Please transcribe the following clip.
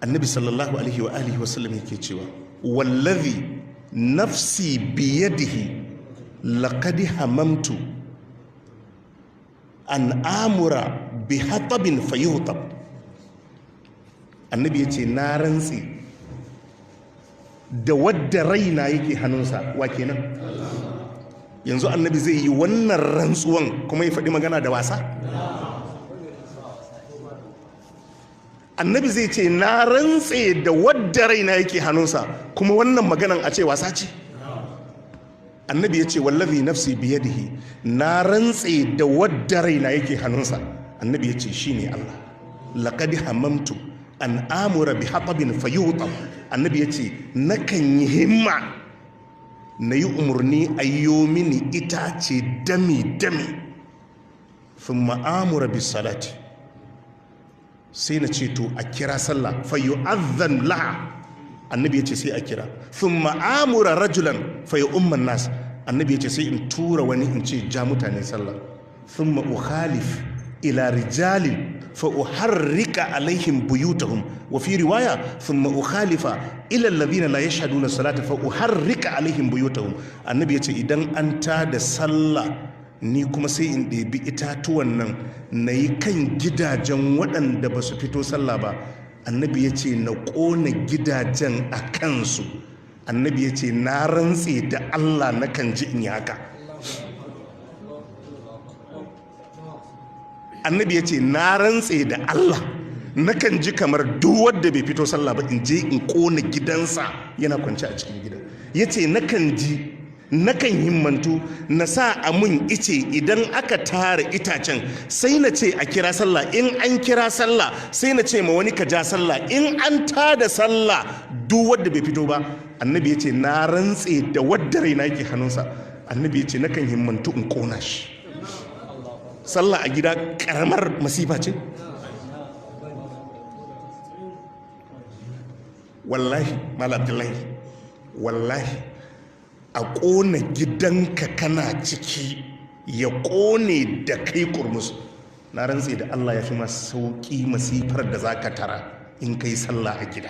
Annabi sallallahu alaihi wa alihi wasallam yake cewa, wallazi nafsi biyadihi, laqad hamamtu an amura bi hatabin fayuhtab. Annabi yace, na rantsi da wadda raina yake hannunsa. Wa kenan? Yanzu annabi zai yi wannan rantsuwan kuma ya faɗi magana da wasa? Annabi zai ce, na rantse da wadda raina yake hannunsa, kuma wannan maganan a ce wasa ce? Annabi ya ce, wallazi nafsi biyadihi, na rantse da wadda raina yake hannunsa. Annabi ya ce, shine Allah, laqad hamamtu an amura bi hatabin fayutab. Annabi ya ce, nakan yi himma na yi umarni a yi mini itace dami dami, thumma amura bis salati, sai na ce, to a kira sallah, fa yu'adhan laha. Annabi ya ce, sai a kira. Thumma amura rajulan fa umman nas. Annabi ya ce, sai in tura wani in ce, ja mutane sallah. Thumma ukhalif ila rijalin fa uharrika alaihim buyutahum. Wa fi riwaya, thumma ukhalifa ila alladhina la yashhaduna salata fa uharrika alaihim buyutahum. Annabi ya ce, idan an ta da sallah, ni kuma sai in ɗebi itatuwan nan na yi kan gidajen waɗanda ba su fito sallah ba. Annabi ya ce, na ƙona gidajen a kansu. Annabi ya ce, na rantse da Allah, na kan ji in yi haka. Annabi ya ce, na rantse da Allah, na kan ji kamar duk wanda bai fito sallah ba, in je in ƙona gidansa yana kwance a cikin gidan. Ya ce, na kan ji, nakan himmantu na sa a mun ice. Idan aka tara itacen, sai na ce a kira sallah. In an kira sallah, sai na ce ma wani, ka ja sallah. In an tada sallah, duk wanda bai fito ba, annabi ya ce, na rantse da wadda raina yake hannunsa, annabi ya ce, nakan himmantu in kona shi. Sallah a gida karamar masifa ce? Wallahi, Malam Abdullahi, wallahi a ƙona gidanka kana ciki, ya ƙone da kai kurmus, na rantse da Allah ya fi masu sauƙi masifar da za ka tara in kai sallah a gida.